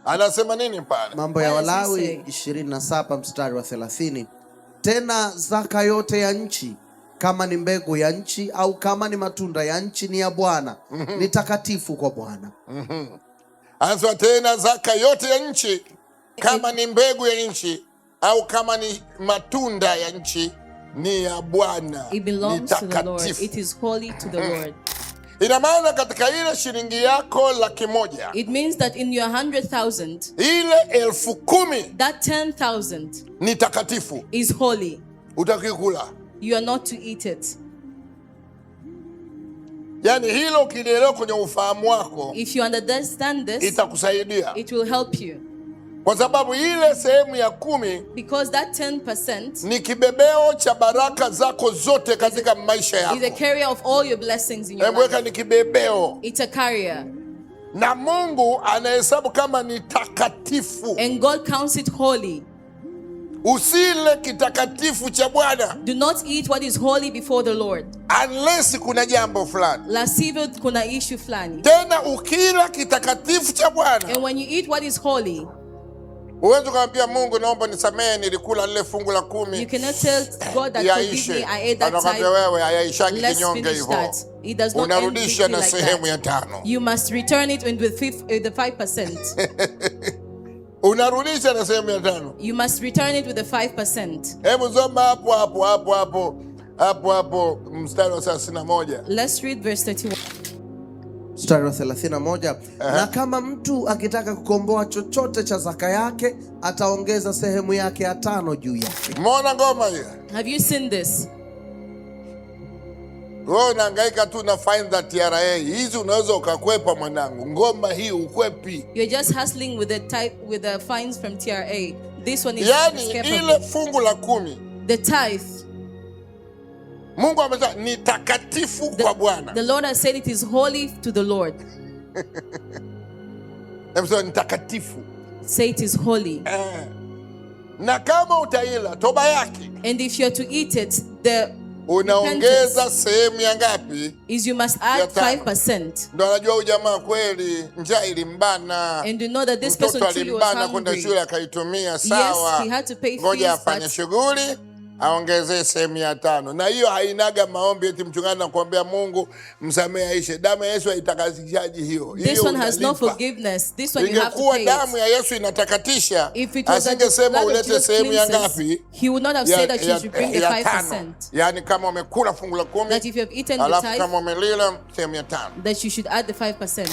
Anasema nini pale? Mambo ya What does he Walawi say? 27 mstari wa 30. Tena zaka yote ya nchi, kama ni mbegu ya nchi au kama ni matunda ya nchi, ni ya Bwana, ni takatifu kwa Bwana. Anasema tena zaka yote ya nchi, kama ni mbegu ya nchi au kama ni matunda ya nchi, ni ya Bwana, It ni belongs to the Lord. takatifu. It is holy to the Lord. Ina maana katika ile shilingi yako 100,000, It means that in your 100,000, ile 10,000 that 10,000 ni takatifu, is holy. Hutakiwi kula. You are not to eat it. Yaani hilo ukilielewa kwenye ufahamu wako If you understand this, itakusaidia, it will help you. Kwa sababu ile sehemu ya 10 Because that 10% ni kibebeo cha baraka zako zote katika maisha is a yako. Carrier of all your blessings in your Hebu weka life. ni kibebeo, It's a carrier. Na Mungu anahesabu kama ni takatifu. And God counts it holy. Usile kitakatifu cha Bwana Do not eat what is holy before the Lord. Unless kuna jambo fulani. La sivyo kuna issue fulani. Tena ukila kitakatifu cha Bwana, And when you eat what is holy, huwezi ukamwambia Mungu, naomba nisamehe, nilikula lile fungu la you 10 cannot tell God that forgive me, yaishe. I ate that Anakwambia tithe. wewe, hayaishaki Let's kinyonge finish hivyo, that. It does not end unarudisha quickly na like sehemu ya that. 5. You must return it with the 5%. Unarudisha na sehemu ya 5. You must return it with the 5%. Hebu soma hapo hapo hapo hapo hapo hapo mstari wa 31. Let's read verse 31. Mstari wa 31. Na kama mtu akitaka kukomboa chochote cha zaka yake, ataongeza sehemu yake ya 5 juu yake. Umeona ngoma hiyo? Have you seen this? Wewe unahangaika tu na fine za TRA. Hizi unaweza ukakwepa mwanangu. Ngoma hii ukwepi. You're just hustling with the type with the fines from TRA. This one is Yaani inescapable. ile fungu la 10 The tithe. Mungu amesema ni takatifu kwa Bwana. The Lord has said it is holy to the Lord. Amesema ni takatifu. Say it is holy. Eh. Na kama utaila toba yake And if you're to eat it, the unaongeza sehemu ya ngapi? is you must Ya add 5. 5%. Ndo anajua huyu jamaa kweli njaa ilimbana. And you know that this person Mtoto truly was alimbana kwenda hungry. shule akaitumia, sawa. He had to pay Ngoja fees, afanye but shughuli aongezee sehemu ya 5. Na hiyo hainaga maombi eti mchungaji nakuambia Mungu msamehe aishe. Damu ya Yesu haitakasishaji hiyo. This Hiyo one has no unalipa. Forgiveness. This one you have to Ingekuwa pay damu it. ya Yesu inatakatisha, If it was that the asingesema blood of ulete Jesus sehemu ya cleanses, ngapi? he would not have said that you should bring the ya 5%. 5. Yaani kama umekula fungu la 10, That if you have eaten the alafu tithe, kama umelila sehemu ya 5. that you should add the 5%.